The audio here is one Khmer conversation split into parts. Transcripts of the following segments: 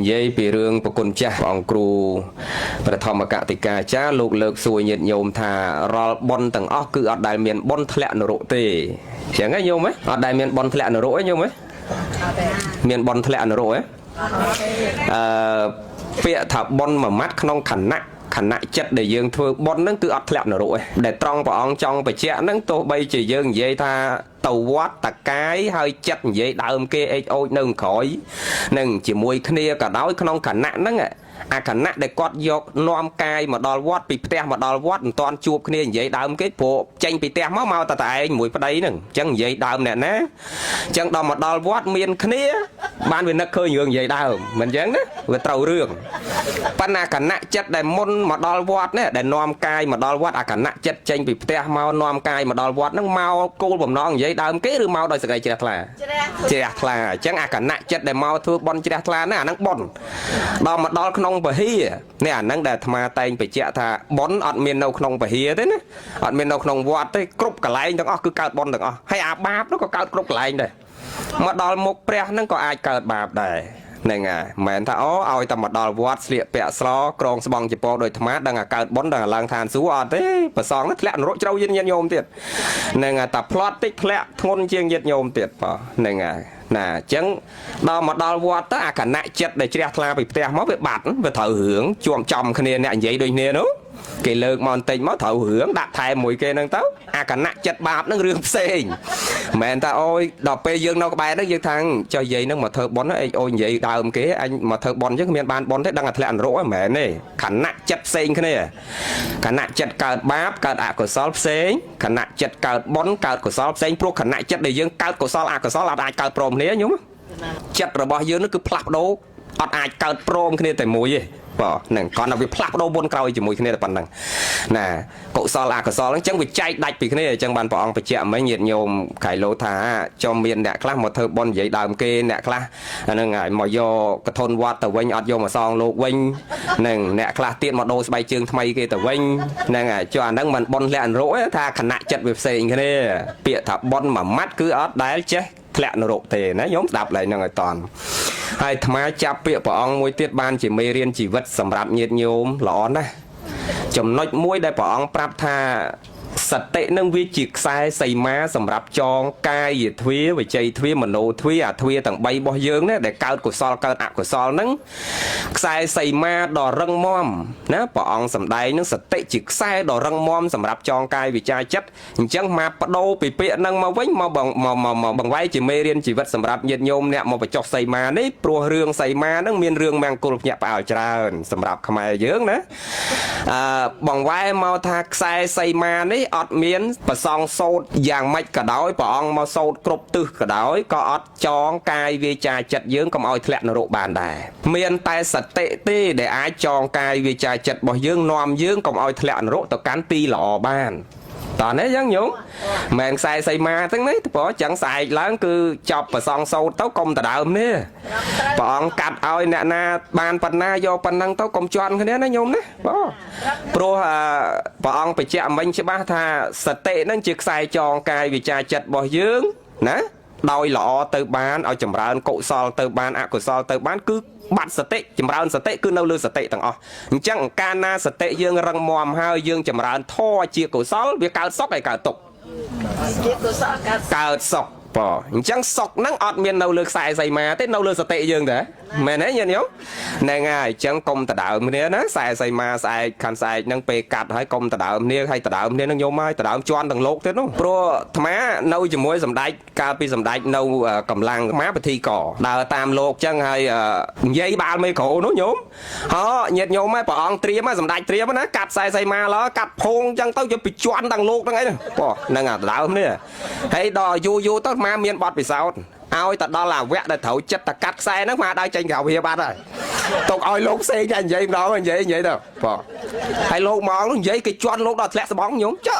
និយាយពីរឿងប្រគុណចាស់ព្រះអង្គគ្រូព្រះធម្មកតិកាចារ្យលោកលើកសួរញាតិញោមថារាល់បុណ្យទាំងអស់គឺអត់ដែលមានបុណ្យធ្លាក់នរកទេអញ្ចឹងហ៎ញោមហ៎អត់ដែលមានបុណ្យធ្លាក់នរកទេញោមហ៎មានបុណ្យធ្លាក់នរកហ៎អឺពាក្យថាបុណ្យមួយម៉ាត់ក្នុងខណៈខណៈចិត្តដែលយើងធ្វើបុណ្យហ្នឹងគឺអត់ធ្លាក់នរកទេដែលត្រង់ព្រះអង្គចង់បញ្ជាក់ហ្នឹងទោះបីជាយើងនិយាយថាទៅវត្តតកាយហើយចិត្តនិយាយដើមគេអេចអូចនៅក្រោយនឹងជាមួយគ្នាក៏ដោយក្នុងខណៈហ្នឹងអាខណៈដែលគាត់យកនាំកាយមកដល់វត្តពីផ្ទះមកដល់វត្តមិនទាន់ជួបគ្នានិយាយដើមគេព្រោះចេញពីផ្ទះមកមកតែឯងមួយប្តីហ្នឹងអញ្ចឹងនិយាយដើមអ្នកណាអញ្ចឹងដល់មកដល់វត្តមានគ្នាបានវានឹកឃើញរឿងនិយាយដើមមិនអញ្ចឹងណាវាត្រូវរឿងប៉ុន្តែខណៈចិត្តដែលមុនមកដល់វត្តនេះដែលនាំកាយមកដល់វត្តអាខណៈចិត្តចេញពីផ្ទះមកនាំកាយមកដល់វត្តហ្នឹងមកគោលបំណងនិយាយដើមគេឬមកដោយសេចក្តីជ្រះថ្លាជ្រះថ្លាអញ្ចឹងអាខណៈចិត្តដែលមកធ្វើបុណ្យជ្រះថ្លាហ្នឹងអាហ្នឹងបុណ្យដល់មកដល់ក្នុងពហិនេះអាហ្នឹងដែលអាត្មាតែងបញ្ជាក់ថាបុណ្យអត់មាននៅក្នុងពហិទេណាអត់មាននៅក្នុងវត្តទេគ្រប់កន្លែងទាំងអស់គឺកើតបុណ្យទាំងអស់ហើយអាបាបនោះក៏កើតគ្រប់កន្លែងដែរមកដល់មុខព្រះហ្នឹងក៏អាចកើតបាបដែរហ្នឹងហើយមិនមែនថាអូឲ្យតែមកដល់វត្តស្លៀកពាក់ស្រក្រងស្បង់ចពដោយអាត្មាដឹងអាកើតបុណ្យដឹងអាឡើងឋានសួគ៌អត់ទេប្រសងធ្លាក់នរកជ្រៅញាតិញោមទៀតហ្នឹងហើយតែផ្្លាត់តិចធ្លាក់ធ្ងន់ជាងញាតិញោមទៀតបងហ្នឹងហើយណាអញ្ចឹងដល់មកដល់វត្តទៅអាគណៈចិត្តដែលជ្រះថ្លាពីផ្ទះមកវាបាត់វាត្រូវរឿងជួមចំគ្នាអ្នកនិយាយដូចគ្នានោះគេលើកមកបន្តិចមកត្រូវរឿងដាក់ថែមមួយគេហ្នឹងទៅអាគណៈចិត្តបាបហ្នឹងរឿងផ្សេងមិនមែនថាអូយដល់ពេលយើងនៅក្បែរហ្នឹងយើងថាចុះយាយហ្នឹងមកធ្វើបុណ្យអីអូយនិយាយដើមគេអញមកធ្វើបុណ្យអញ្ចឹងគ្មានបានបុណ្យទេដឹងតែធ្លាក់នរកហ្នឹងមិនមែនទេខណៈចិត្តផ្សេងគ្នាខណៈចិត្តកើតបាបកើតអកុសលផ្សេងខណៈចិត្តកើតបុណ្យកើតកុសលផ្សេងព្រោះខណៈចិត្តដែលយើងកើតកុសលអកុសលអត់អាចកើតព្រមគ្នាញោមចិត្តរបស់យើងនោះគឺផ្លាស់ប្ដូរអត់អាចកើតព្រមគ្នាតែមួយទេបាទហ្នឹងគ្រាន់តែវាផ្លាស់ប្ដូរមុនក្រោយជាមួយគ្នាតែប៉ុណ្្នឹងណាកុសលអកុសលហ្នឹងអញ្ចឹងវាចែកដាច់ពីគ្នាអញ្ចឹងបានព្រះអង្គបញ្ជាក់មិញញាតិញោមខៃលោថាចំមានអ្នកខ្លះមកធ្វើបុណ្យនិយាយដើមគេអ្នកខ្លះហ្នឹងហើយមកយកកធនវត្តទៅវិញអត់យកមកសងលោកវិញហ្នឹងអ្នកខ្លះទៀតមកដូរស្បែកជើងថ្មីគេទៅវិញហ្នឹងហើយចុះអាហ្នឹងមិនបុណ្យធ្លាក់នរកទេថាខណៈចិត្តវាផ្សេងគ្នាពាក្យថាបុណ្យមួយម៉ាត់គឺអត់ដែលចេះធ្លាក់នរកទេណាញោមស្ដាប់ឡើងហ្នឹងឲ្យតន់ហើយអាត្មាចាប់ពាក្យព្រះអង្គមួយទៀតបានជាមេរៀនជីវិតសម្រាប់ញាតិញោមល្អណាស់ចំណុចមួយដែលព្រះអង្គប្រាប់ថាសតិនឹងវាជាខ្សែសីមាសម្រាប់ចងកាយទ្វាវិជ័យទ្វាមโนទ្វាអាទ្វាទាំង3របស់យើងនេះដែលកើតកុសលកើតអកុសលហ្នឹងខ្សែសីមាដ៏រឹងមាំណាព្រះអង្គសម្ដែងនឹងសតិជាខ្សែដ៏រឹងមាំសម្រាប់ចងកាយវិចារចិត្តអញ្ចឹងមកបដូរពីពាក្យហ្នឹងមកវិញមកមកមកបង្វែរជាមេរៀនជីវិតសម្រាប់ញាតិញោមអ្នកមកបញ្ចុះសីមានេះព្រោះរឿងសីមាហ្នឹងមានរឿងមង្គលភ្ញាក់ផ្អើលច្រើនសម្រាប់ខ្មែរយើងណាអឺបង្វែរមកថាខ្សែសីមានេះអត់មានប្រសងសោតយ៉ាងម៉េចក៏ដោយព្រះអង្គមកសោតគ្រប់ទិសក៏ដោយក៏អត់ចងកាយវាចាចិត្តយើងកុំឲ្យធ្លាក់នរកបានដែរមានតែសតិទេដែលអាចចងកាយវាចាចិត្តរបស់យើងនាំយើងកុំឲ្យធ្លាក់នរកទៅកាន់ទីល្អបានតោះនេះយ៉ាងញោមមិនខ្សែសីមាទាំងនេះព្រោះចឹងស្អែកឡើងគឺចប់ប្រសងសោតទៅកុំដដើមនេះព្រះអង្គកាត់ឲ្យអ្នកណាបានប៉ុណ្ណាយកប៉ុណ្ណឹងទៅកុំជន់គ្នាណាញោមណាបងព្រោះព្រះអង្គបញ្ជាក់មិញច្បាស់ថាសតិនឹងជាខ្សែចងកាយវិចារចិត្តរបស់យើងណាដោយល្អទៅបានឲ្យចម្រើនកុសលទៅបានអកុសលទៅបានគឺបាត់សតិចម្រើនសតិគឺនៅលើសតិទាំងអស់អញ្ចឹងកាលណាសតិយើងរឹងមាំហើយយើងចម្រើនធម៌ជាកុសលវាកើតសុខហើយកើតទុក្ខ ជាកុសលកើត កើតសុខបងអញ្ចឹងសុខហ្នឹងអត់មាននៅលើខ្សែសីមាទេនៅលើសតិយើងទេមែនទេញាតិញោមហ្នឹងហើយអញ្ចឹងកុំដដើមគ្នាណាខ្សែសីមាស្អែកខាន់ស្អែកហ្នឹងពេលកាត់ហើយកុំដដើមគ្នាហើយដដើមគ្នាហ្នឹងញោមហើយដដើមជន់ទាំងលោកទៀតនោះព្រោះអាត្មានៅជាមួយសម្ដេចកាលពីសម្ដេចនៅកម្លាំងអាត្មាពិធីកដើរតាមលោកអញ្ចឹងហើយនិយាយបាលមេក្រូនោះញោមហ៎ញាតិញោមហើយព្រះអង្គត្រៀមសម្ដេចត្រៀមណាកាត់ខ្សែសីមាឡើកាត់ភងអញ្ចឹងទៅយកពីជន់ទាំងលោកហ្នឹងអីបងហ្នឹងអាដដើមនេះហើយដល់យូរយូរទៅអាត្មាមានបទពិសោធន៍ឲ្យទៅដល់អាវៈដែលត្រូវចិត្តតែកាត់ខ្សែហ្នឹងមកដើរចេញក្រៅវាបាត់ហើយទុកឲ្យលោកផ្សេងតែនិយាយម្ដងនិយាយនិយាយទៅបងហើយលោកមកនោះនិយាយគេជន់លោកដល់ធ្លាក់ស្បង់ញោមចុះ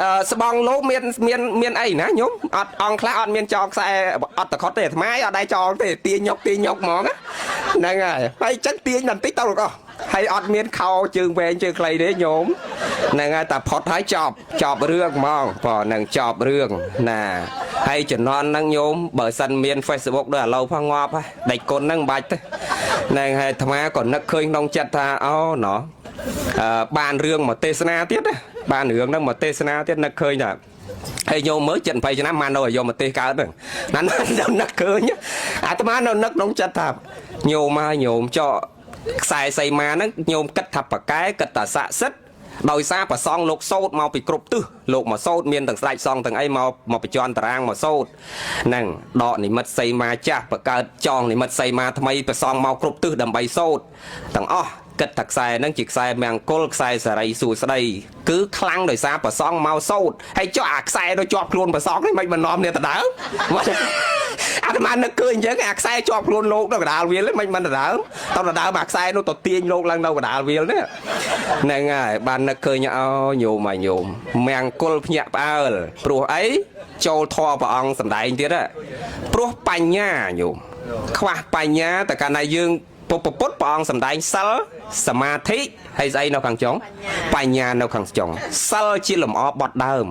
អឺស្បង់លោកមានមានមានអីណាញោមអត់អង្គខ្លះអត់មានចងខ្សែអត់តខត់ទេអាត្មាអត់ដែរចងទេទាញញុកទាញញុកហ្មងហ្នឹងហើយហើយចឹងទាញបន្តិចទៅលោកអស់ហើយអត់មានខោជើងវែងជើងខ្លីទេញោមហ្នឹងហើយតែផុតហើយចប់ចប់រឿងហ្មងបងនឹងចប់រឿងណាហើយជំនាន់ហ្នឹងញោមបើសិនមាន Facebook ដូចឥឡូវផងងាប់ហើយដេចគុណហ្នឹងមិនបាច់ទេ ហ្នឹងហើយអាត្មាក៏នឹកឃើញក្នុងចិត្តថាអូណោះអឺបានរឿងមកទេសនាទៀតណាបានរឿងហ្នឹងមកទេសនាទៀតនឹកឃើញថាហើយញោមមើលចិត្ត20ឆ្នាំបាននៅឲ្យយកមកទេសកើតហ្នឹងណានៅនឹកឃើញអាត្មានៅនឹកក្នុងចិត្តថាញោមហើយញោមចកខ្សែសីមាហ្នឹងញោមគិតថាប្រកែគិតថាស័ក្តិសិទ្ធិដោយសារប្រសងលោកសោតមកពីគ្រប់ទិសលោកមកសោតមានទាំងស្ដេចសង្ឃទាំងអីមកមកបញ្ជាន់តារាងមកសោតហ្នឹងដកនិមិត្តសីមាចាស់បង្កើតចងនិមិត្តសីមាថ្មីប្រសងមកគ្រប់ទិសដើម្បីសោតទាំងអស់គិតថាខ្សែហ្នឹងជាខ្សែមង្គលខ្សែសរីសួស្តីគឺខ្លាំងដោយសារប្រសងមកសោតហើយចុះអាខ្សែទៅជាប់ខ្លួនប្រសងនេះមិនមិននាំគ្នាដដើមអាត្មានឹកឃើញអញ្ចឹងអាខ្សែជាប់ខ្លួនលោកនៅកណ្ដាលវាលមិនមិនដដើមតដដើមអាខ្សែនោះទៅទាញលោកឡើងនៅកណ្ដាលវាលនេះហ្នឹងហើយបាននឹកឃើញអូញោមអាញោមមង្គលភ្ញាក់ផ្អើលព្រោះអីចូលធម៌ព្រះអង្គសំដែងទៀតព្រោះបញ្ញាញោមខ្វះបញ្ញាតែកាលណាយើងពុទ្ធពុទ្ធព្រះអង្គសំដែងសិលសមាធិហើយស្អីនៅខាងចុងបញ្ញានៅខាងចុងសិលជាលំអបត់ដើម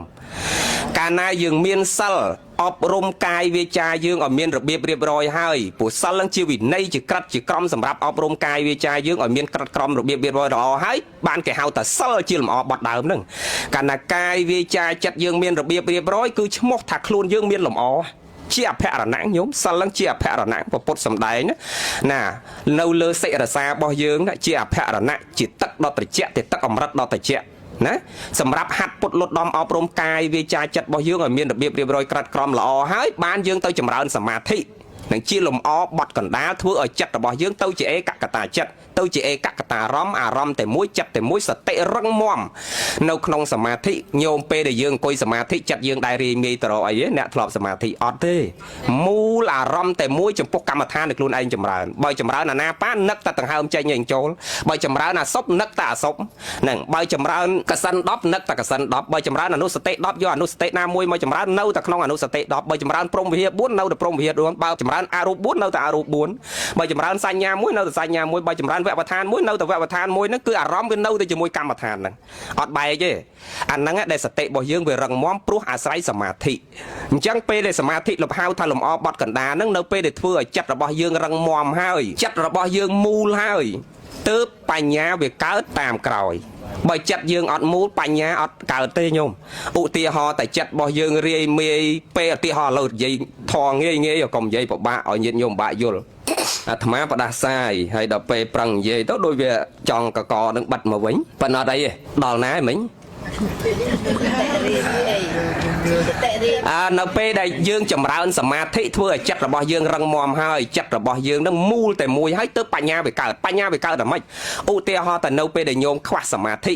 កាលណាយើងមានសិលអប់រំកាយវាចាយើងឲ្យមានរបៀបរៀបរយហើយព្រោះសិលនឹងជាវិន័យជាក្រិតជាក្រមសម្រាប់អប់រំកាយវាចាយើងឲ្យមានក្រិតក្រមរបៀបរៀបរយល្អហើយបានគេហៅថាសិលជាលំអបត់ដើមហ្នឹងកាលណាកាយវាចាចិត្តយើងមានរបៀបរៀបរយគឺឈ្មោះថាខ្លួនយើងមានលំអជាអភរណៈញោមសិលនឹងជាអភរណៈពពុទ្ធសំដែងណានៅលើសិរសារបស់យើងណាជាអភរណៈជាទឹកដ៏ត្រជាក់ជាទឹកអម្រឹតដ៏ត្រជាក់ណាសម្រាប់ហាត់ពុតលុតដំអប់រំកាយវាចាចិត្តរបស់យើងឲ្យមានរបៀបរៀបរយក្រិតក្រមល្អហើយបានយើងទៅចម្រើនសមាធិនឹងជាលំអបត់កណ្ដាលធ្វើឲ្យចិត្តរបស់យើងទៅជាឯកកតាចិត្តទៅជាឯកកតាអារម្មណ៍អារម្មណ៍តែមួយចិត្តតែមួយសតិរឹងមាំនៅក្នុងសមាធិញោមពេលដែលយើងអង្គុយសមាធិចិត្តយើងដែររាយមាយទៅរកអីទេអ្នកធ្លាប់សមាធិអត់ទេមូលអារម្មណ៍តែមួយចំពោះកម្មដ្ឋានដែលខ្លួនឯងចម្រើនបើចម្រើនអាណាបានឹកតែដង្ហើមចេញឯងចូលបើចម្រើនអាសុបនឹកតែអាសុបហ្នឹងបើចម្រើនកសិន10នឹកតែកសិន10បើចម្រើនអនុសតិ10យកអនុសតិណាមួយមកចម្រើននៅតែក្នុងអនុសតិ10បើចម្រើនព្រំវិហារ4នៅតែព្រំវិហារ4បើចម្រើនអរូប4នៅតែអរូប4បើចម្រើនសញ្ញា1នៅតែសញ្ញា1បើចម្រើនវប្បដ្ឋាន1នៅតែវប្បដ្ឋាន1ហ្នឹងគឺអារម្មណ៍វានៅតែជាមួយកម្មដ្ឋានហ្នឹងអត់បែកទេអាហ្នឹងដែលសតិរបស់យើងវារឹងមាំព្រោះអាស្រ័យសមាធិអញ្ចឹងពេលដែលសមាធិលំហៅថាលំអបត់កណ្ដាលហ្នឹងនៅពេលដែលធ្វើឲ្យចិត្តរបស់យើងរឹងមាំហើយចិត្តរបស់យើងមូលហើយទើបបញ្ញាវាកើតតាមក្រោយបើចិត្តយើងអត់មូលបញ្ញាអត់កើតទេញោមឧទាហរណ៍តែចិត្តរបស់យើងរាយមាយពេលឧទាហរណ៍ឥឡូវនិយាយថងងាយងាយកុំនិយាយពិបាកឲ្យញាតិញោមពិបាកយល់អាត្មាផ្ដាសាយហើយដល់ពេលប្រឹងនិយាយទៅដូចវាចង់កកនឹងបិទមកវិញប៉ុន្តែអត់អីទេដល់ណាឯងមិញនៅពេលដែលយើងចម្រើនសមាធិធ្វើឲ្យចិត្តរបស់យើងរឹងមាំហើយចិត្តរបស់យើងនឹងមូលតែមួយហើយទើបបញ្ញាវាកើតបញ្ញាវាកើតតែម៉េចឧទាហរណ៍តែនៅពេលដែលញោមខ្វះសមាធិ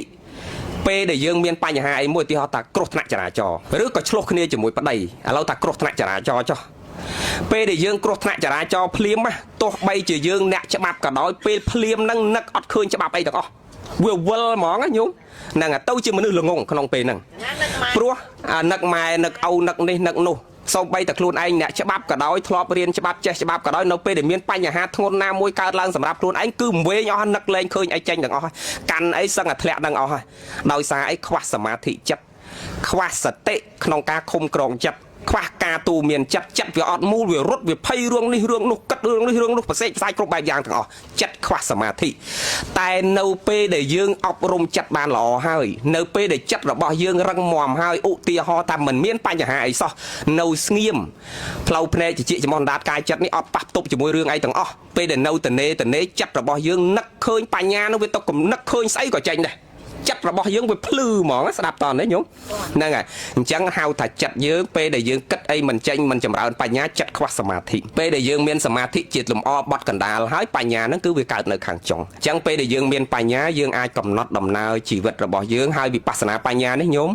ពេលដែលយើងមានបញ្ហាអីមួយឧទាហរណ៍ថាគ្រោះថ្នាក់ចរាចរណ៍ឬក៏ឆ្លោះគ្នាជាមួយប្តីឥឡូវថាគ្រោះថ្នាក់ចរាចរណ៍ចុះពេលដែលយើងគ្រោះថ្នាក់ចរាចរណ៍ភ្លាមណាទោះបីជាយើងអ្នកច្បាប់ក៏ដោយពេលភ្លាមហ្នឹងនឹកអត់ឃើញច្បាប់អីទាំងអស់វាវិលហ្មងណាញោមហ្នឹងទៅជាមនុស្សល្ងងក្នុងពេលហ្នឹងព្រោះអានឹកម៉ែនឹកឪនឹកនេះនឹកនោះសូម្បីតែខ្លួនឯងអ្នកច្បាប់ក៏ដោយធ្លាប់រៀនច្បាប់ចេះច្បាប់ក៏ដោយនៅពេលដែលមានបញ្ហាធ្ងន់ណាមួយកើតឡើងសម្រាប់ខ្លួនឯងគឺវែងអស់នឹកលែងឃើញអីចេញទាំងអស់កាន់អីសឹងតែធ្លាក់ទាំងអស់ហើយដោយសារអីខ្វះសមាធិចិត្តខ្វះសតិក្នុងការឃុំក្រងចិត្តខ្វះការទូមានចិត្តចិត្តវាអត់មូលវារត់វាភ័យរឿងនេះរឿងនោះគិតរឿងនេះរឿងនោះប្រសេកផ្សាយគ្រប់បែបយ៉ាងទាំងអស់ចិត្តខ្វះសមាធិតែនៅពេលដែលយើងអប់រំចិត្តបានល្អហើយនៅពេលដែលចិត្តរបស់យើងរឹងមាំហើយឧទាហរណ៍ថាមិនមានបញ្ហាអីសោះនៅស្ងៀមផ្លូវភ្នែកជាចំអណ្ដាតកាយចិត្តនេះអត់ប៉ះផ្ទប់ជាមួយរឿងអីទាំងអស់ពេលដែលនៅតនេតនេចិត្តរបស់យើងនឹកឃើញបញ្ញានោះវាទៅគំនឹកឃើញស្អីក៏ចេញដែរចិត្តរបស់យើងវាភ្លឺហ្មងស្ដាប់តនេះញោមហ្នឹងហើយអញ្ចឹងហៅថាចិត្តយើងពេលដែលយើងគិតអីមិនចេញមិនចម្រើនបញ្ញាចិត្តខ្វះសមាធិពេលដែលយើងមានសមាធិជាលំអបត់កណ្ដាលហើយបញ្ញាហ្នឹងគឺវាកើតនៅខាងចុងអញ្ចឹងពេលដែលយើងមានបញ្ញាយើងអាចកំណត់ដំណើរជីវិតរបស់យើងហើយវិបស្សនាបញ្ញានេះញោម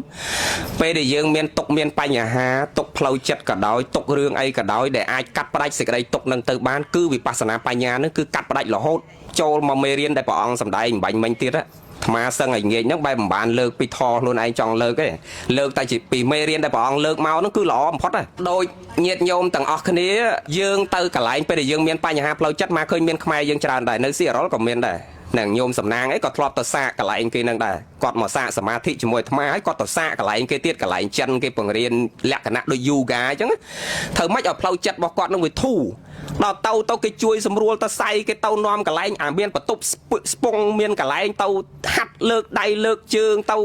ពេលដែលយើងមានទុកមានបញ្ហាទុកផ្លូវចិត្តក៏ដោយទុករឿងអីក៏ដោយដែលអាចកាត់ផ្ដាច់សេចក្តីទុកនឹងទៅបានគឺវិបស្សនាបញ្ញាហ្នឹងគឺកាត់ផ្ដាច់រហូតចូលមកមេរៀនដែលព្រះអង្គសម្ដែងបាញ់មិញទៀតអាត្មាសឹងឲ្យងាកហ្នឹងបែបមិនបានលើកពីធខ្លួនឯងចង់លើកទេលើកតែជាពីមេរៀនដែលព្រះអង្គលើកមកហ្នឹងគឺល្អបំផុតណាដូចញាតិញោមទាំងអស់គ្នាយើងទៅកន្លែងពេលដែលយើងមានបញ្ហាផ្លូវចិត្តមកឃើញមានខ្មែរយើងច្រើនដែរនៅស៊ីអរ៉ុលក៏មានដែរនឹងញោមសំណាងអីក៏ធ្លាប់ទៅសាកកន្លែងគេនឹងដែរគាត់មកសាកសមាធិជាមួយអាត្មាហើយគាត់ទៅសាកកន្លែងគេទៀតកន្លែងចិនគេបង្រៀនលក្ខណៈដូចយូហ្គាអញ្ចឹងធ្វើម៉េចឲ្យផ្លូវចិត្តរបស់គាត់នឹងវាធូរ ដល់ទៅទៅគេជួយសម្រួលទៅសៃគេទៅនាំកន្លែងអាមានបន្ទប់ស្ពងមានកន្លែងទៅហាត់លើកដៃលើកជើងទៅ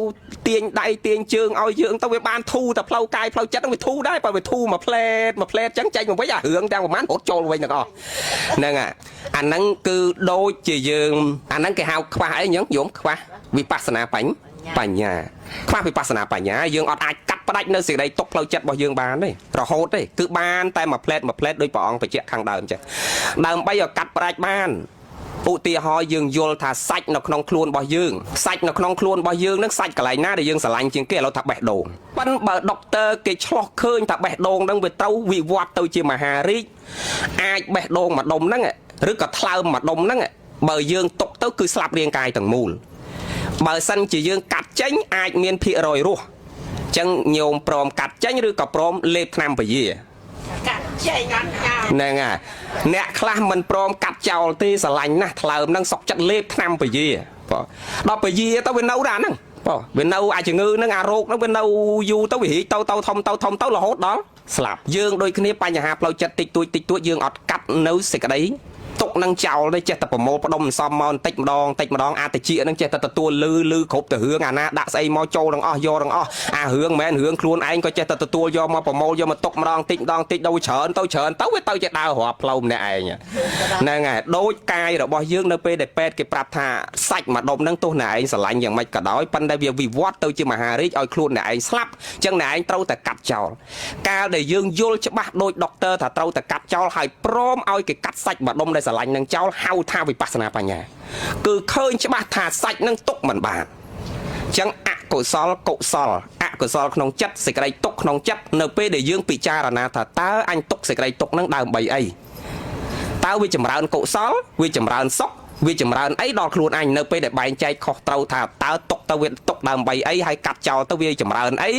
ទាញដៃទាញជើងឲ្យយើងទៅវាបានធូរតែផ្លូវកាយផ្លូវចិត្តហ្នឹងវាធូរដែរបើវាធូរមួយផ្លែតមួយផ្លែតចឹងចេញមកវិញអារឿងទាំងប្រហែលរត់ចូលវិញទាំងអស់ហ្នឹងអាហ្នឹងគឺដូចជាយើងអាហ្នឹងគេហៅខ្វះអីញ៉ឹងយំខ្វះវិបស្សនាបញ្ញាខ្វះវិបស្សនាបញ្ញាយើងអត់អាចកាត់ផ្ដាច់នៅសេចក្តីទុកផ្លូវចិត្តរបស់យើងបានទេរហូតទេគឺបានតែមួយផ្លែតមួយផ្លែតដោយព្រះអង្គបញ្ជាក់ខាងដើមចឹងដើម្បីឲ្យកាត់ផ្ដាច់បានឧទាហរណ៍យើងយល់ថាសាច់នៅក្នុងខ្លួនរបស់យើងសាច់នៅក្នុងខ្លួនរបស់យើងនឹងសាច់កន្លែងណាដែលយើងស្រឡាញ់ជាងគេឥឡូវថាបេះដូងប៉ិនបើដុកទ័រគេឆ្លោះឃើញថាបេះដូងនឹងវាត្រូវវិវត្តទៅជាមហារីកអាចបេះដូងមួយដុំហ្នឹងឬក៏ថ្លើមមួយដុំហ្នឹងបើយើងຕົកទៅគឺស្លាប់រាងកាយទាំងមូលបើសិនជាយើងកាត់ចេញអាចមានភាគរយរស់ចឹងញោមព្រមកាត់ចេញឬក៏ព្រមលេបថ្នាំពយា កាត់ចេញកាត់ចោល ហ្នឹងហើយអ្នកខ្លះមិនព្រមកាត់ចោលទេស្រឡាញ់ណាស់ថ្លើមហ្នឹងសុកចិត្តលេបថ្នាំពយាបងដល់ពយាទៅវានៅដែរហ្នឹងបងវានៅអាចជំងឺហ្នឹងអារោគហ្នឹងវានៅយូរទៅវារីកទៅទៅធំទៅធំទៅរហូតដល់ស្លាប់យើងដូចគ្នាបញ្ហាផ្លូវចិត្តតិចតួចតិចតួចយើងអត់កាត់នៅសេចក្តីទុកនឹងចោលទេចេះតែប្រមូលផ្ដុំសំមកបន្តិចម្ដងបន្តិចម្ដងអាតិចហ្នឹងចេះតែទទួលលឺលឺគ្រប់ទៅរឿងអាណាដាក់ស្អីមកចូលទាំងអស់យកទាំងអស់អារឿងមិនមែនរឿងខ្លួនឯងក៏ចេះតែទទួលយកមកប្រមូលយកមកទុកម្ដងតិចម្ដងតិចដល់ច្រើនទៅច្រើនទៅវាទៅជាដើររាប់ផ្លូវម្នាក់ឯងហ្នឹងហើយដូចកាយរបស់យើងនៅពេលដែលពេទ្យគេប្រាប់ថាសាច់មួយដុំហ្នឹងទោះអ្នកឯងស្រឡាញ់យ៉ាងម៉េចក៏ដោយប៉ុន្តែវាវិវត្តទៅជាមហារីកឲ្យខ្លួនអ្នកឯងស្លាប់អញ្ចឹងអ្នកឯងត្រូវតែកាត់ចោលកាលដែលយើងយល់ច្បាស់ដូចដុកទ័រថាត្រូវតែកាត់ចោលហើយព្រមឲ្យគេកាត់សាច់មួយដុំដែលស្រឡាញ់នឹងចោលហៅថាវិបស្សនាបញ្ញាគឺឃើញច្បាស់ថាសាច់នឹងទុកមិនបានចឹងអកុសលកុសលអកុសលក្នុងចិត្តសេចក្តីទុកក្នុងចិត្តនៅពេលដែលយើងពិចារណាថាតើអញទុកសេចក្តីទុកនឹងដើម្បីអីតើវាចម្រើនកុសលវាចម្រើនសុខវាចម្រើនអីដល់ខ្លួនអញនៅពេលដែលបែងចែកខុសត្រូវថាតើទុកទៅវាទុកដើម្បីអីហើយកាត់ចោលទៅវាចម្រើនអី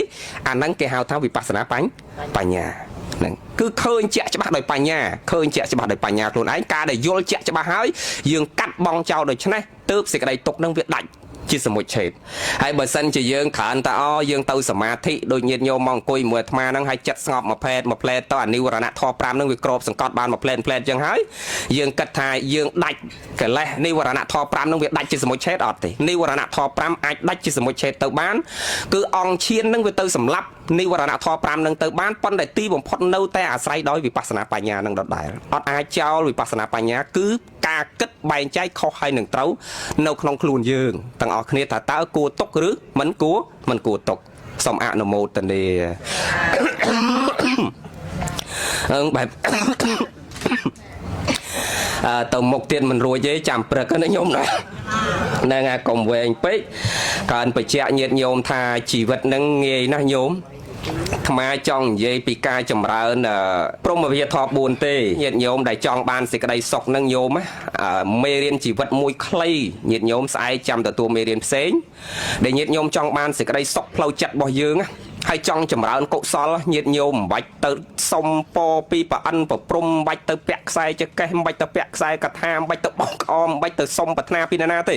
អាហ្នឹងគេហៅថាវិបស្សនាបញ្ញាហ្នឹងគឺឃើញជាក់ច្បាស់ដោយបញ្ញាឃើញជាក់ច្បាស់ដោយបញ្ញាខ្លួនឯងការដែលយល់ជាក់ច្បាស់ហើយយើងកាត់បងចោលដូច្នេះទើបសេចក្តីទុកហ្នឹងវាដាច់ជាសមុជឆេតហើយបើសិនជាយើងគ្រាន់តែអយើងទៅសមាធិដូចញាតិញោមមកអង្គុយមួយអាត្មាហ្នឹងហើយចិត្តស្ងប់មួយផែតមួយផ្លែតទៅអានិវរណៈធម៌5ហ្នឹងវាក្របសង្កត់បានមួយផ្លែតផ្លែតចឹងហើយយើងគិតថាយើងដាច់កិលេសនិវរណៈធម៌5ហ្នឹងវាដាច់ជាសមុជឆេតអត់ទេនិវរណៈធម៌5អាចដាច់ជាសមុជឆេតទៅបានគឺអង្គឈានហ្នឹងវាទៅសម្លាប់និវរណៈធម៌5ហ្នឹងទៅបានប៉ុន្តែទីបំផុតនៅតែអាស្រ័យដោយវិបស្សនាបញ្ញាហ្នឹងដដែលអត់អាចចោលវិបស្សនាបញ្ញាគឺការគិតបែងចែកខុសហើយនឹងត្រូវនៅក្នុងខ្លួនយើងទាំងអស់គ្នាថាតើគួរទុកឬមិនគួរមិនគួរទុកសូមអនុមោទនាអឹងបែប អឺទៅមុខទៀតមិនរួចទេចាំព្រឹកណាញោមណាហ្នឹងហើយកុំវែងពេកកើនបច្ចៈញាតញោមថាជីវិតហ្នឹងងាយណាស់ញោមអាត្មាចង់និយាយពីការចម្រើនព្រហ្មវិហារធម៌4ទេញាតិញោមដែលចង់បានសេចក្តីសុខហ្នឹងញោមណាមេរៀនជីវិតមួយខ្លីញាតិញោមស្អែកចាំទទួលមេរៀនផ្សេងដែលញាតិញោមចង់បានសេចក្តីសុខផ្លូវចិត្តរបស់យើងណាហើយចង់ចម្រើនកុសលញាតិញោមមិនបាច់ទៅសុំពរពីប្រអិនប្រព្រំមិនបាច់ទៅពាក់ខ្សែចកេះមិនបាច់ទៅពាក់ខ្សែកថាមិនបាច់ទៅបោកក្អមមិនបាច់ទៅសុំប្រាថ្នាពីនរណាទេ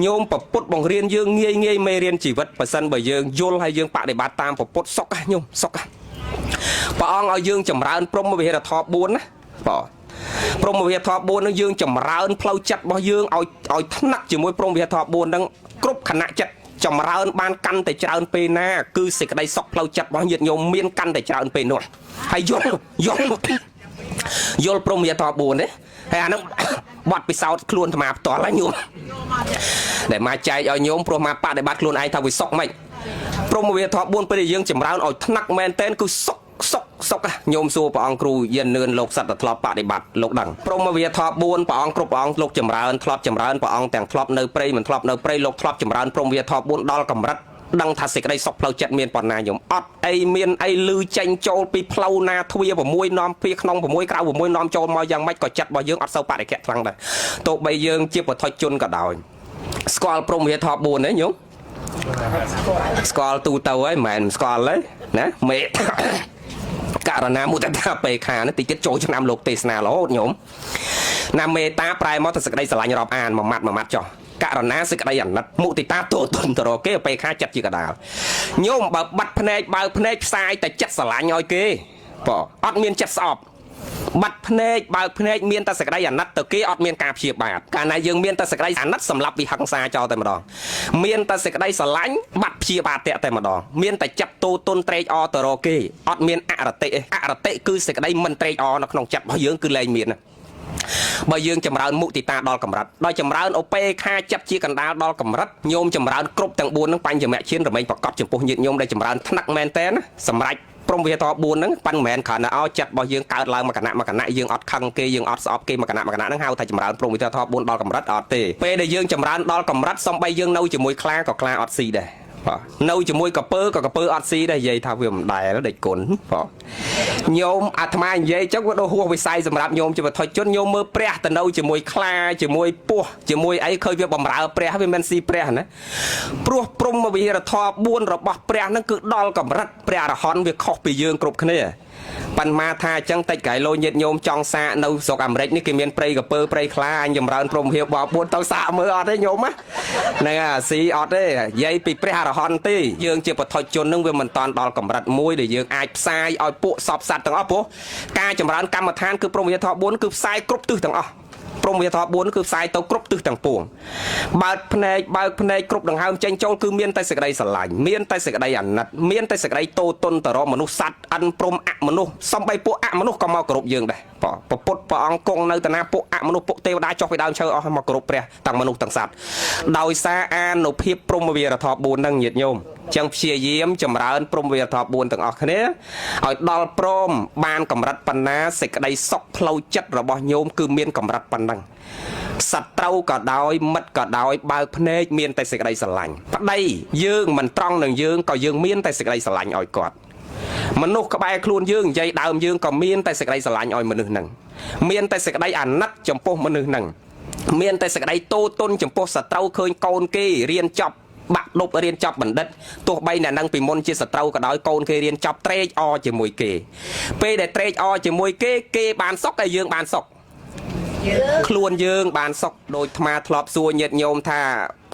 ញោមប្រពុតបង្រៀនយើងងាយងាយមេរៀនជីវិតប៉ះសិនបើយើងយល់ហើយយើងបដិបត្តិតាមប្រពុតសុខណាញោមសុខណាព្រះអង្គឲ្យយើងចម្រើនព្រហ្មវិហារធម៌4ណាបងព្រហ្មវិហារធម៌4នឹងយើងចម្រើនផ្លូវចិត្តរបស់យើងឲ្យថ្នាក់ជាមួយព្រហ្មវិហារធម៌4នឹងគ្រប់ខណៈចិត្តចម្រើនបានកាន់តែច្រើនពេលណាគឺសេចក្តីសុខផ្លូវចិត្តរបស់ញាតិញោមមានកាន់តែច្រើនពេលនោះហើយយល់យល់យល់ព្រហ្មវិហារធម៌4ទេហើយអានឹងបត់ពិសោធន៍ខ្លួនអាត្មាផ្ទាល់ហើយញោមដែលមកចែកឲ្យញោមព្រោះមកបដិបត្តិខ្លួនឯងថាវាសុខមិនព្រហ្មវិហារធម៌4ពេលដែលយើងចម្រើនឲ្យថ្នាក់មែនតែនគឺសុខសុខសុខញោមសួរព្រះអង្គគ្រូយាននឿនលោកសត្វតែធ្លាប់បដិបត្តិលោកដឹងព្រហ្មវិហារធម៌4ព្រះអង្គគ្រប់ព្រះអង្គលោកចម្រើនធ្លាប់ចម្រើនព្រះអង្គទាំងធ្លាប់នៅព្រៃមិនធ្លាប់នៅព្រៃលោកធ្លាប់ចម្រើនព្រហ្មវិហារធម៌4ដល់កម្រិតដឹងថាសេចក្តីសុខផ្លូវចិត្តមានប៉ុណ្ណាញោមអត់អីមានអីលឺចេញចូលពីផ្លូវណាទ្វារ6នាំពីក្នុង6ក្រៅ6នាំចូលមកយ៉ាងម៉េចក៏ចិត្តរបស់យើងអត់សូវបរិក្ៈខ្លាំងដែរទោះបីយើងជាពុទ្ធជនក៏ដោយស្គាល់ព្រហ្មវិហារធម៌4ទេញោមស្គាល់ទូទៅហើយមិនមែនស្គាល់ទេណាមេករណាមុទតាបេខានេះតិចទៀតចូលឆ្នាំលោកទេសនារហូតញោមណាមេតាប្រែមកទៅសេចក្តីស្រឡាញ់រាប់អានមួយម៉ាត់មួយម៉ាត់ចុះករណាសេចក្តីអាណិតមុទិតាទោទុនទៅរកគេបេខាចិត្តជាកដាលញោមបើបាត់ភ្នែកបើភ្នែកផ្សាយតែចិត្តស្រឡាញ់ឲ្យគេបងអត់មានចិត្តស្អប់ បាត់ភ្នែកបើកភ្នែកមានតែសេចក្តីអាណិតទៅគេអត់មានការព្យាបាទកាលណាយើងមានតែសេចក្តីអាណិតសម្រាប់វិហង្សាចោលតែម្ដងមានតែសេចក្តីស្រឡាញ់បាត់ព្យាបាទតែម្ដងមានតែចិត្តទូទុនត្រេកអរទៅរកគេអត់មានអរតិទេអរតិគឺសេចក្តីមិនត្រេកអរនៅក្នុងចិត្តរបស់យើងគឺលែងមានណាបើយើងចម្រើនមុទិតាដល់កម្រិតដោយចម្រើនឧបេខាចិត្តជាកណ្ដាលដល់កម្រិតញោមចម្រើនគ្រប់ទាំង4ហ្នឹងបញ្ញមឈានរមែងប្រកបចំពោះញាតិញោមដែលចម្រើនថ្នាក់មែនតើណាសម្រាប់ព្រមវិធ4ហ្នឹងប៉ិនមិនមែនគ្រាន់តែឲ្យចិត្តរបស់យើងកើតឡើងមកគណៈមកគណៈយើងអត់ខឹងគេយើងអត់ស្អប់គេមកគណៈមកគណៈហ្នឹងហៅថាចម្រើនព្រមវិធ4ដល់កម្រិតអត់ទេពេលដែលយើងចម្រើនដល់កម្រិតសំបីយើងនៅជាមួយខ្លាក៏ខ្លាអត់ស៊ីដែរបាទនៅជាមួយកពើក៏កពើអត់ស៊ីដែរនិយាយថាវាមិនដែលដេចគុណបាទញោមអាត្មានិយាយចឹងវាដូចហួសវិស័យសម្រាប់ញោមជាវត្ថុជនញោមមើលព្រះទៅនៅជាមួយខ្លាជាមួយពស់ជាមួយអីឃើញវាបំរើព្រះវាមិនស៊ីព្រះណាព្រោះព្រហ្មវិហារធម៌4របស់ព្រះហ្នឹងគឺដល់កម្រិតព្រះអរហន្តវាខុសពីយើងគ្រប់គ្នាប៉ុន្មានថាអញ្ចឹងតិចក្រៃលោញាតញោមចង់សាកនៅស្រុកអាមេរិកនេះគេមានព្រៃកពើព្រៃខ្លាអញចម្រើនព្រហ្មវិហារប4ទៅសាកមើលអត់ទេញោមណាហ្នឹងអាស៊ីអត់ទេនិយាយពីព្រះអរហន្តទេយើងជាបឋិជននឹងវាមិនតាន់ដល់កម្រិតមួយដែលយើងអាចផ្សាយឲ្យពួកសពសត្វទាំងអស់ព្រោះការចម្រើនកម្មដ្ឋានគឺព្រហ្មវិហារធម៌4គឺផ្សាយគ្រប់ទិសទាំងអស់ព្រហ្មវិហារធម៌4គឺផ្សាយទៅគ្រប់ទិសទាំងពួងបើកភ្នែកបើកភ្នែកគ្រប់ដង្ហើមចេញចូលគឺមានតែសេចក្តីស្រឡាញ់មានតែសេចក្តីអាណិតមានតែសេចក្តីតូទុនទៅរកមនុស្សសត្វអិនព្រំអមនុស្សសំបីពួកអមនុស្សក៏មកគោរពយើងដែរពពុទ្ធព្រះអង្គគង់នៅតាណាពួកអមនុស្សពួកទេវតាចុះពីដើមឈើអស់មកគោរពព្រះទាំងមនុស្សទាំងសត្វដោយសារអានុភាពព្រហ្មវិហារធម៌4ហ្នឹងញាតិញោមចឹងព្យាយាមចម្រើនព្រហ្មវិហារធម៌4ទាំងអស់គ្នាឲ្យដល់ព្រមបានកម្រិតបណ្ណាសេចក្តីសុខផ្លូវចិត្តរបស់ញោមគឺមានកម្រិតប៉ុណ្ណឹងសត្រូវក៏ដោយមិត្តក៏ដោយបើកភ្នែកមានតែសេចក្តីស្រឡាញ់ប្តីយើងមិនត្រង់នឹងយើងក៏យើងមានតែសេចក្តីស្រឡាញ់ឲ្យគាត់មនុស្សក្បែរខ្លួនយើងនិយាយដើមយើងក៏មានតែសេចក្តីស្រឡាញ់ឲ្យមនុស្សហ្នឹងមានតែសេចក្តីអាណិតចំពោះមនុស្សហ្នឹងមានតែសេចក្តីតូទុនចំពោះសត្រូវឃើញកូនគេរៀនចប់បាក់ដប់រៀនចប់បណ្ឌិតទោះបីអ្នកនឹងពីមុនជាសត្រូវក៏ដោយកូនគេរៀនចប់ត្រេកអរជាមួយគេពេលដែលត្រេកអរជាមួយគេគេបានសុខហើយយើងបានសុខខ្លួនយើងបានសុខដោយអាត្មាធ្លាប់សួរញាតិញោមថា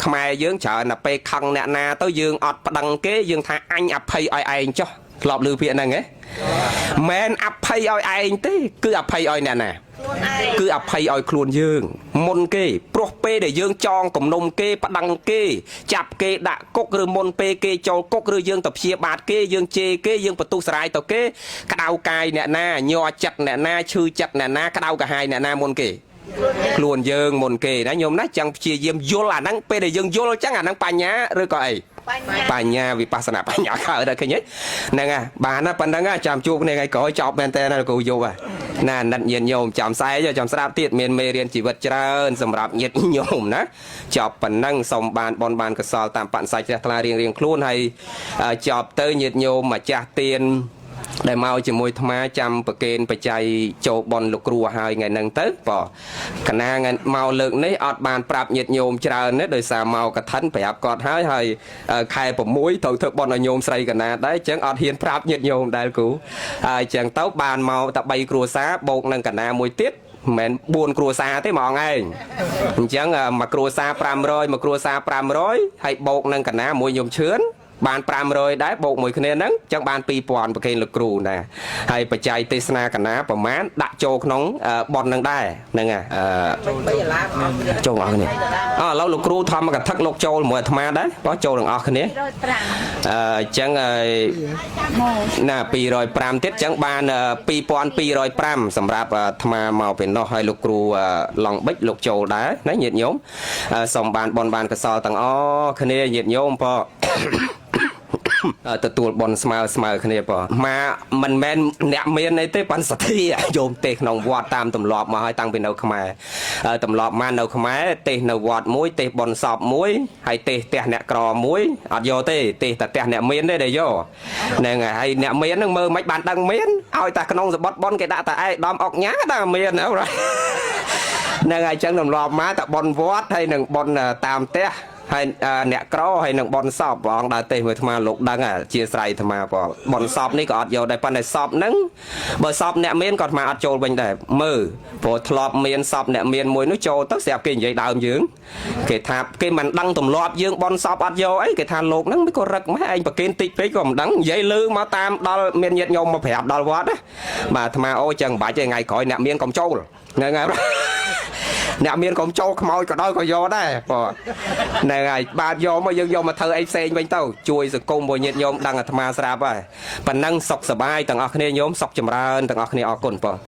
ខ្មែរយើងច្រើនតែពេលខឹងអ្នកណាទៅយើងអត់ប្តឹងគេយើងថាអញអភ័យឲ្យឯងចុះធ្លាប់ឮពាក្យហ្នឹងហ៎មិនអភ័យឲ្យឯងទេគឺអភ័យឲ្យអ្នកណាគឺអភ័យឲ្យខ្លួនយើងមុនគេព្រោះពេលដែលយើងចងគំនុំគេប្តឹងគេចាប់គេដាក់គុកឬមុនពេលគេចូលគុកឬយើងទៅព្យាបាទគេយើងជេរគេយើងបន្ទុះសរាយទៅគេក្តៅកាយអ្នកណាញ័រចិត្តអ្នកណាឈឺចិត្តអ្នកណាក្តៅកាហាយអ្នកណាមុនគេខ្លួនយើងមុនគេណាញោមណាចឹងព្យាយាមយល់អាហ្នឹងពេលដែលយើងយល់ចឹងអាហ្នឹងបញ្ញាឬក៏អីបញ្ញាវិបស្សនាបញ្ញាកើតដល់ឃើញទេហ្នឹងហ่ะបានណាប៉ុណ្្នឹងចាំជួបគ្នាថ្ងៃក្រោយចប់មែនតើណាលោកគ្រូយប់ណាណិតញាតិញោមចាំស្អែកចាំស្ដាប់ទៀតមានមេរៀនជីវិតច្រើនសម្រាប់ញាតិញោមណាចប់ប៉ុណ្ណឹងសូមបានបនបានកសលតាមបនិស័យជ្រះថ្លារៀងរៀងខ្លួនហើយចប់ទៅញាតិញោមម្ចាស់ទានដែលមកជាមួយអាត្មាចាំប្រកេនបច្ច័យចូលបនលោកគ្រូហើយថ្ងៃហ្នឹងទៅបើកណាថ្ងៃមកលើកនេះអត់បានប្រាប់ញាតិញោមច្រើនទេដោយសារមកកឋិនប្រាប់គាត់ហើយហើយខែ6ត្រូវធ្វើបនឲ្យញោមស្រីកណាដែរអញ្ចឹងអត់ហ៊ានប្រាប់ញាតិញោមដែរគ្រូហើយអញ្ចឹងទៅបានមកតែ3គ្រួសារបូកនឹងកណាមួយទៀតមិនមែន4គ្រួសារទេហ្មងឯងអញ្ចឹងមួយគ្រួសារ500មួយគ្រួសារ500ហើយបូកនឹងកណាមួយញោមឈឿនបាន500ដែរបូកមួយគ្នាហ្នឹងចឹងបាន2000ប្រគេនលោកគ្រូណាហើយបច្ច័យទេសនាកណាប្រមាណដាក់ចូលក្នុងប៉ុនហ្នឹងដែរហ្នឹងចូលអស់គ្នាអឥឡូវលោកគ្រូធម្មកថាលោកចូលមួយអាត្មាដែរបើចូលទាំងអស់គ្នាអញ្ចឹងណា205ទៀតចឹងបាន2205សម្រាប់អាត្មាមកពីនោះហើយលោកគ្រូឡងបិចលោកចូលដែរណាញាតិញោមសូមបានបនបានកសលទាំងអស់គ្នាញាតិញោមផងទទួលបនស្មើស្មើគ្នាបងមកមិនមែនអ្នកមានអីទេបានសទ្ធាញោមទេក្នុងវត្តតាមទម្លាប់មកហើយតាំងពីនៅខ្មែរទម្លាប់មកនៅខ្មែរទេសនៅវត្តមួយទេសបនសពមួយហើយទេសផ្ទះអ្នកក្រមួយអត់យកទេទេសតែផ្ទះអ្នកមានទេដែលយកហ្នឹងហើយអ្នកមានហ្នឹងមើលមិនបានដឹងមានឲ្យតែក្នុងសបុតបនគេដាក់តែឯកដំអុកញ៉ាដល់មានហ្នឹងហើយអញ្ចឹងទម្លាប់មកតែបនវត្តហើយនឹងបនតាមផ្ទះ ហើយអឺអ្នកក្រហើយនឹងបនសពព្រះអង្គដើរទេសមួយអាត្មាលោកដឹងអាជាស្រ័យអាត្មាបងបនសពនេះក៏អត់យកដែរប៉ុន្តែសពហ្នឹងបើសពអ្នកមានក៏អាត្មាអត់ចូលវិញដែរមើលព្រោះធ្លាប់មានសពអ្នកមានមួយនោះចូលទៅស្រាប់គេនិយាយដើមយើងគេថាគេមិនដឹងទម្លាប់យើងបនសពអត់យកអីគេថាលោកហ្នឹងមិនក៏រឹកម៉េះឯងប្រគេនតិចពេកក៏មិនដឹងនិយាយលឺមកតាមដល់មានញាតិញោមមកប្រាប់ដល់វត្តណាបាទអាត្មាអូចឹងមិនបាច់ទេថ្ងៃក្រោយអ្នកមានកុំចូលហ្នឹងហើយ អ្នកមានកុំចូលខ្មោចក៏ដោយក៏យកដែរបងហ្នឹងហើយបាទយកមកយើងយកមកធ្វើអីផ្សេងវិញទៅជួយសង្គមព្រោះញាតិញោមដឹងអាត្មាស្រាប់ហើយប៉ណ្ណឹងសុខសប្បាយទាំងអស់គ្នាញោមសុខចម្រើនទាំងអស់គ្នាអរគុណបង។